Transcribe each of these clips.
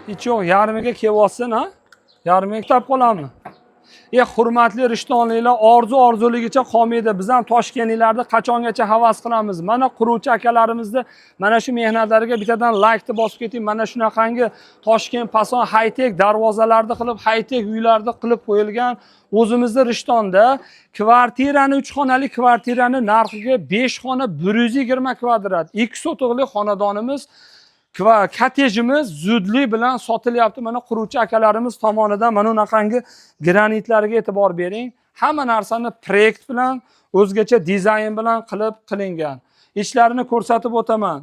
Hech yo'q, yarmiga kelyapsin, ha? Yarmiga kutib qolamiz. Hurmatli rishtonliklar, orzu orzuligicha qolmaydi. Biz ham toshkentliklarni qachongacha havas qilamiz? Mana quruvchi akalarimizni mana shu mehnatlariga bittadan laykni bosib keting. Mana shunaqangi Toshkent fason high-tech darvozalarni qilib, high-tech uylarni qilib qo'yilgan o'zimizni Rishtonda kvartirani, 3 xonali kvartirani narxiga 5 xona 120 kvadrat, 2 sotixli xonadonimiz va kottejimiz zudlik bilan sotilyapti. Mana quruvchi akalarimiz tomonidan mana bunaqangi granitlarga e'tibor bering. Hamma narsani proyekt bilan, o'zgacha dizayn bilan qilib qilingan. Ishlarini ko'rsatib o'taman.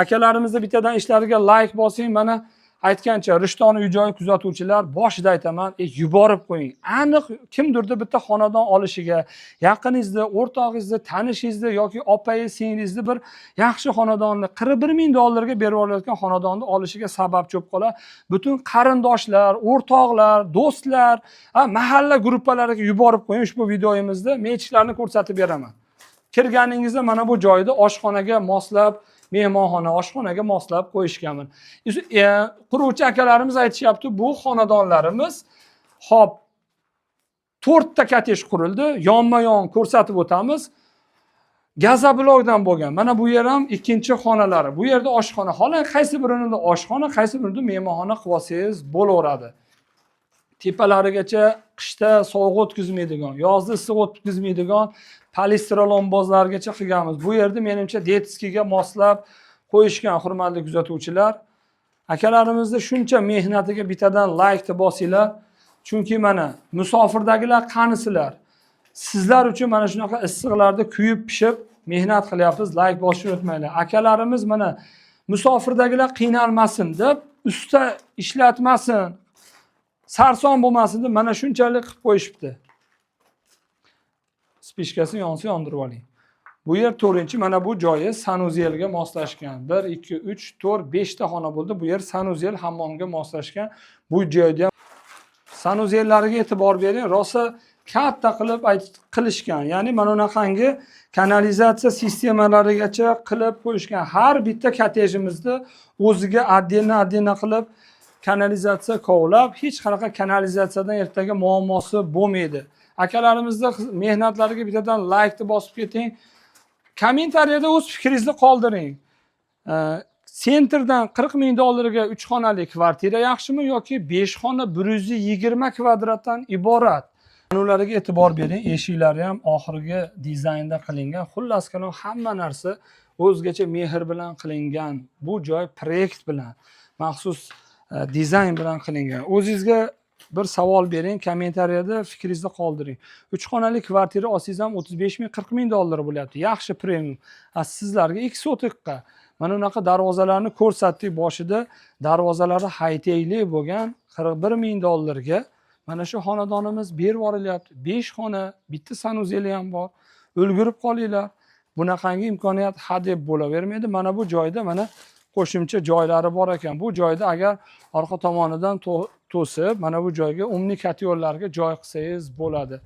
Akalarimizni bittadan ishlariga layk bosing. Mana aytgancha, Rishton uy joy kuzatuvchilar, boshida aytaman, yuborib qo'ying. Aniq kimdirda bitta xonadon olishiga, yaqiningizni, o'rtog'ingizni, tanishingizni yoki opangiz, singlingizni bir yaxshi xonadonni, 41 ming dollarga berib yuborayotgan xonadonni olishiga sababchi bo'lib qoladi. Butun qarindoshlar, o'rtoqlar, do'stlar, mahalla gruppalariga yuborib qo'ying ushbu videomizni. Men ichlarni ko'rsatib beraman. Kirganingizda mana bu joyda oshxonaga moslab, mehmonxona, oshxonaga moslab qo'yishganman. Quruvchi akalarimiz aytishyapti, bu xonadonlarimiz, hop, to'rtta kottej qurildi, yonma yon ko'rsatib o'tamiz. Gazoblokdan bo'lgan. Mana bu yer ham ikkinchi xonalari. Bu yerda oshxona. Xolos, qaysi birini oshxona, qaysi birini mehmonxona qilib olsangiz bo'laveradi. Tepalarigacha qishda sovuq o'tkazmaydigan, yozda issiq o'tkazmaydigan polistiren bozlargacha qilganmiz. Bu yerda, menimcha, детский ga moslab qo'yishgan, hurmatli kuzatuvchilar. Akalarimizni shuncha mehnatiga bittadan laykni bosinglar. Chunki mana musofirdagilar qanisizlar? Sizlar uchun mana shunaqa issiqlarda kuyib pishib mehnat qilyapmiz. Layk bosishni unutmanglar. Akalarimiz mana musofirdagilar qiynalmasin deb, usta ishlatmasin, sarson bo'lmasin deb mana shunchalik qilib qo'yishibdi. Спичка si yonsa, yondirib oling. Bu yer to'rtinchi, mana bu joyi санузел ga moslashgan. 1, 2, 3, 4, 5 ta xona bo'ldi. Bu yer санузел, hammomga moslashgan. Bu joyda ham санузел lariga e'tibor bering. Rosa katta qilib qilishgan. Ya'ni mana bunaqangi kanalizatsiya sistemalarigacha qilib qo'yishgan. Har bitta kottejimizni o'ziga отдельно отдельно qilib kanalizatsiya kovlab, hech qanaqa kanalizatsiyadan ertaga muammosi bo'lmaydi. Akalarimizni mehnatlariga bittadan laykni bosib keting. Kommentariyada o'z fikringizni qoldiring. Центр dan 40 ming dollarga 3 xonali kvartira yaxshimi yoki 5 xona 120 kvadratdan iborat? Ularga e'tibor bering, eshiklari ham oxirgi dizaynda qilingan. Xullas kalom, hamma narsa o'zgacha mehr bilan qilingan. Bu joy proyekt bilan, maxsus dizayn bilan qilingan. O'zingizga bir savol bering, kommentariyada fikringizni qoldiring. 3 xonali kvartira olsangiz ham 35 ming, 40 ming dollar bo'lyapti. Yaxshi premium. A sizlarga 2 sotixqa mana bunaqa darvozalarni ko'rsatdik boshida. Darvozalari high-techli bo'lgan 41 ming dollarga mana shu xonadonimiz berib yuborilyapti. 5 xona, bitta санузел i ham bor. Ulgurib qolinglar. Bunaqangi imkoniyat hadeb bo'lavermaydi. Mana bu joyda mana qo'shimcha joylari bor ekan. Bu joyda agar orqa tomonidan to'sib, mana bu joyga умный котёл larga joy qilsangiz bo'ladi.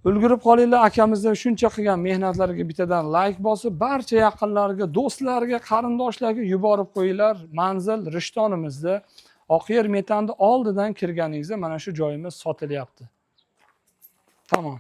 Ulgurib qolinglar, akamizni shuncha qilgan mehnatlariga bittadan layk bosib, barcha yaqinlarga, do'stlarga, qarindoshlarga yuborib qo'yinglar. Manzil Rishtonimizda Oqyer metanni oldidan kirganingizda mana shu joyimiz sotilyapti. Tamom.